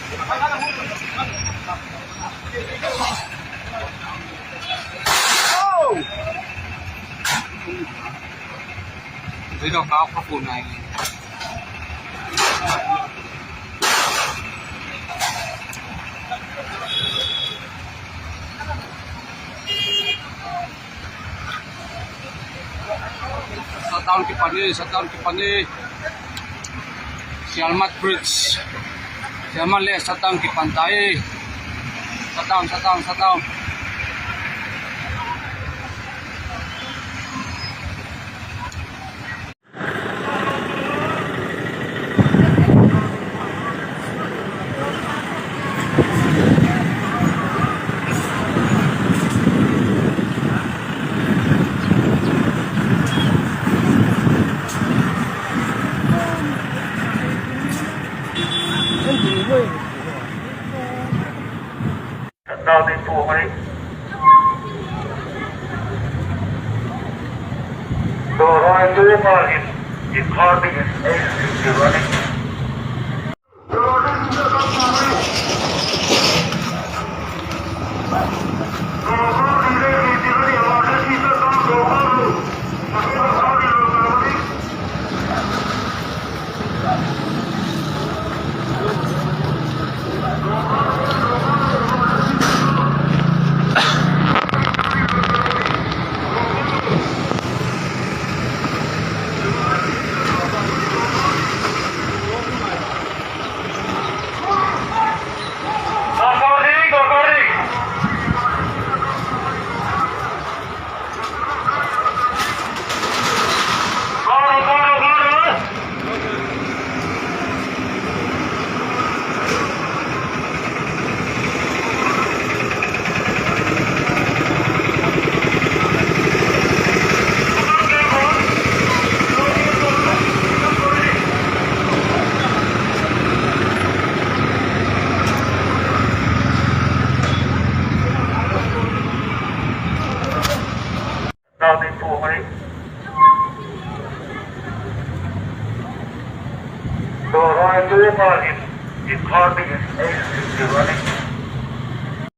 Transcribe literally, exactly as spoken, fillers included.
Video kau apa pun naik. Shutdown ki pani, shutdown ki pani. Sialmat Bridge. Sialmat le shutdown ki pan tai. Shutdown, shutdown, shutdown. Now the two minutes. So, Royal Super is, is holding his ace is running. Now the two minutes. So, Royal Super is, ꯏꯝꯐꯥꯜꯗꯒꯤ ꯑꯩ ꯍꯧꯖꯤꯛ ꯗꯤꯋꯥꯂꯤ